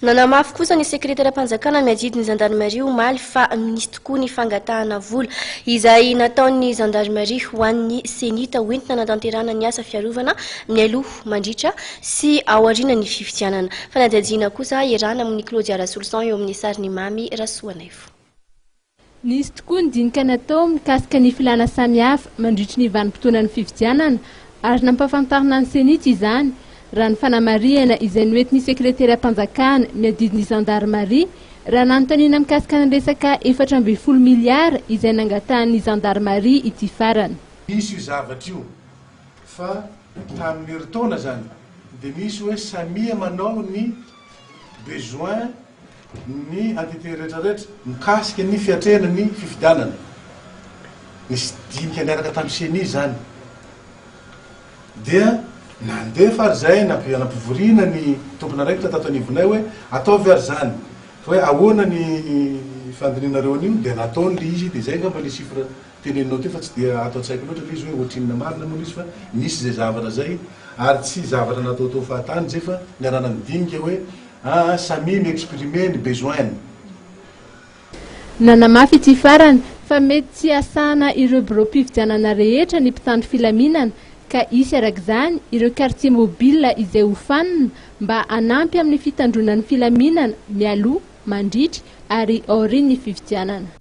Nanamafy kosa ny sekreteram-panjakana miadidy ny zandarimaria omaly fa nisy tokoa ny fangatahana vola izay nataon'ny zandarimaria ho an'ny Cenit hoentina hanatanterahana ny asa fiarovana mialoha, mandritra sy aorianan'ny fifidianana. Fanadihadiana kosa iarahana amin'i Claudia Rasoloson eo amin'ny sarin'i Mamy Rasoanaivo. Nisy tokoa ny dinika natao mikasika ny filàna samihafa mandritry ny vanim-potoanan'ny fifidianana ary nampahafantarina ny Cenit izany, raha ny fanamarihana izay noentin'ny sekreteram-panjakana miadidy ny zandarimaria raha nanontaniana mikasika ny resaka 14 miliara izay nangatahan'ny zandarimaria ity farany. Nisy io zavatra io fa tamin'ny herintaona izany dia nisy hoe samia manao ny besoin ny entité rehetra rehetra mikasika ny fiatrehana ny fifidianana. Nisy dinika niaraka tamin'ny ceni izany. Dia nandefa ary izay nampivoriana ny tompon'andraikitra tato anivonay hoe ataovy ary izany. Fa hoe ahoana ny fandinihinareo an'io dia nataony ilay izy dia izay angamba ilay chiffre teneninao teo fa tsy dia ato an-tsaiko loatra ilay izy hoe ohatrinona marina moa ilay izy fa nisy izay zavatra izay ary tsy zavatra nataotao fahatany izay fa niarahana nidinika hoe Aa samia mi-exprimer ny besoin-ny. Nanamafy ity farany fa mety tsy hahasahana ireo biraom-pifidianana rehetra ny mpitandro filaminana ka hisy araka izany ireo quartier mobile izay hofanina mba hanampy amin'ny fitandroana ny filaminana mialoha, mandritra ary aorian'ny fifidianana.